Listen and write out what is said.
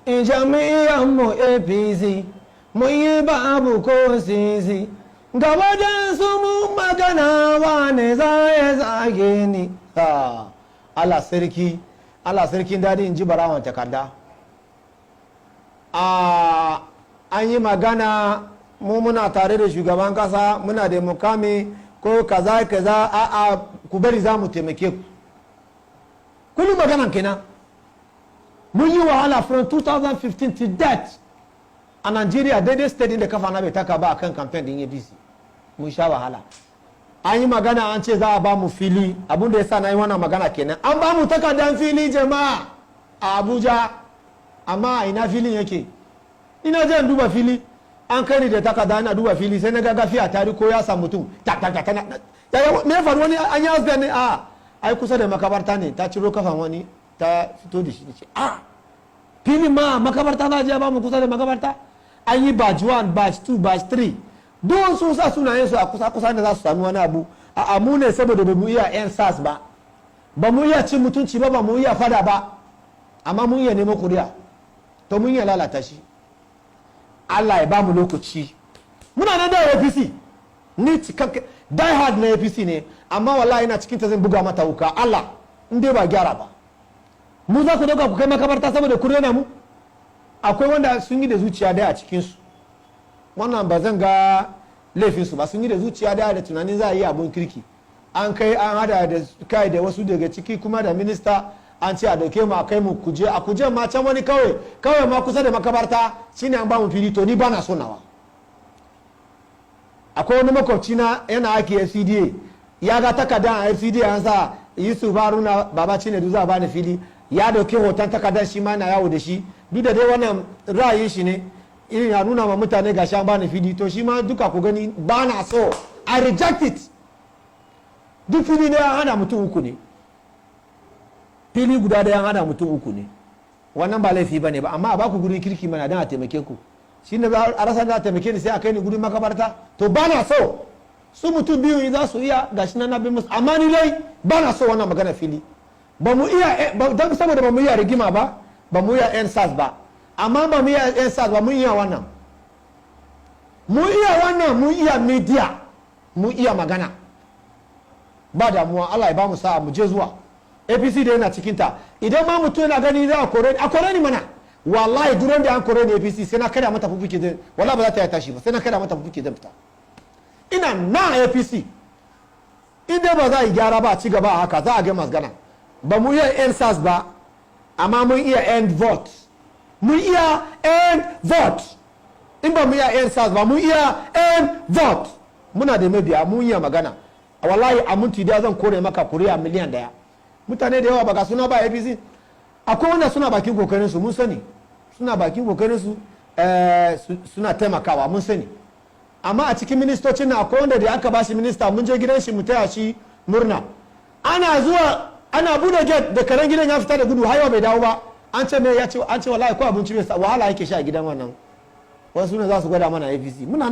In jami'an mu APC mun yi babu ko sisi, ga wajen su mu magana, wane za ya zage ni? Ah, Allah sarki, Allah sarkin daɗi, in ji barawan takarda. A an yi magana, mu muna tare da shugaban kasa, muna da mukami ko kaza kaza. A a ku bari, za mu taimake ku. Kullum maganan kenan. Mun yi wahala from 2015 to date a Nigeria, daidai state da kafa na bai taka ba akan campaign din APC. Mun sha wahala. An yi magana, an ce za a ba mu fili. Abin da ya sa na yi wannan magana kenan. An ba mu takardar fili, jama'a, a Abuja, amma a ina filin yake? Ina je in duba fili, an kai ni da takarda, ina duba fili, sai na ga gafiya tari ko ya samu mutum ta ta ta ta. Ya me faru? Wani an yi accident ne? A ai kusa da makabarta ne, ta ciro kafan wani ta fito da shi. Ce a filin ma makabarta za a je ba mu, kusa da makabarta. An yi batch 1, batch 2, batch 3, don sun sa sunayen su a kusa kusa da za su sami wani abu. A amu ne saboda ba mu iya yan SARS ba, ba mu iya cin mutunci ba, ba mu iya fada ba, amma mun iya neman kuri'a. To mun iya lalata shi. Allah ya ba mu lokaci. Muna nan da APC. Ni cikakke die hard na APC ne, amma wallahi ina cikin ta, zan buga mata wuka. Allah, in dai ba gyara ba, mu za ku dauka ku kai makabarta saboda ku rena mu. Akwai wanda sun yi da zuciya daya a cikinsu. Wannan ba zan ga laifinsu ba. Sun yi da zuciya daya da tunanin za a yi abun kirki. An kai, an hada da kai da wasu daga ciki, kuma da minista, an ce a dauke mu a kai mu Kuje. A Kuje ma can wani kawai kawai ma kusa da makabarta shine an ba mu fili. To ni ba na so nawa. Akwai wani makwabci na yana aiki FCDA, ya ga takarda a FCDA an sa Yusuf Haruna Baba Cinedu, za a bani fili. Ya dauki hoton takardar, shi ma na yawo da shi. Duk da dai wannan ra'ayin shi ne, irin ya nuna ma mutane gashi an bani fili. To shi ma duka ku gani, ba na so, I reject it. Duk fili ne an hana mutum uku ne, fili guda da an hana mutum uku ne. Wannan ba laifi ba ne ba, amma a baku gurin kirki mana don a taimake ku. Shi ne a rasa da a taimake ni, sai a kai ni gurin makabarta. To ba na so. Su mutum biyu za su iya, gashi nan na bi musu, amma ni dai ba na so wannan magana fili. Ba mu iya, don saboda ba mu iya rigima ba, ba mu iya yan SARS ba, amma ba mu iya yan SARS ba, mun iya wannan, mun iya wannan, mun iya media, mun iya magana. Ba damuwa, Allah ya ba mu sa'a, mu je zuwa. APC da yana cikinta. Idan ma mutum yana gani za a kore ni, a kore ni mana. Wallahi duran da an kore ni APC, sai na kada mata fufuke zai, wallahi ba za ta yi tashi ba, sai na kada mata fufuke zan fita. Ina na APC. In dai ba za a yi gyara ba, a ci gaba a haka, za a ga magana. Ba mu iya end SARS ba, amma mun iya end vote. Mun iya end vote. In ba mu iya end SARS ba, mun iya end vote. Muna da mabiya, mun iya magana. Wallahi a minti daya zan kore maka kuri'a miliyan 1. Mutane da yawa ba ga suna ba APC. Akwai wanda suna bakin kokarin su, mun sani suna bakin kokarin su, suna taimakawa, mun sani. Amma a cikin ministocin na akwai wanda da aka ba shi minista, mun je gidan shi mu taya shi murna, ana zuwa ana bude gate da karen gidan ya fita da gudu, har yau bai dawo ba. An ce mai ya ce, an ce wallahi ko abinci bai wahala yake sha a gidan wannan. Wasu ne za su gwada mana APC. Muna nan.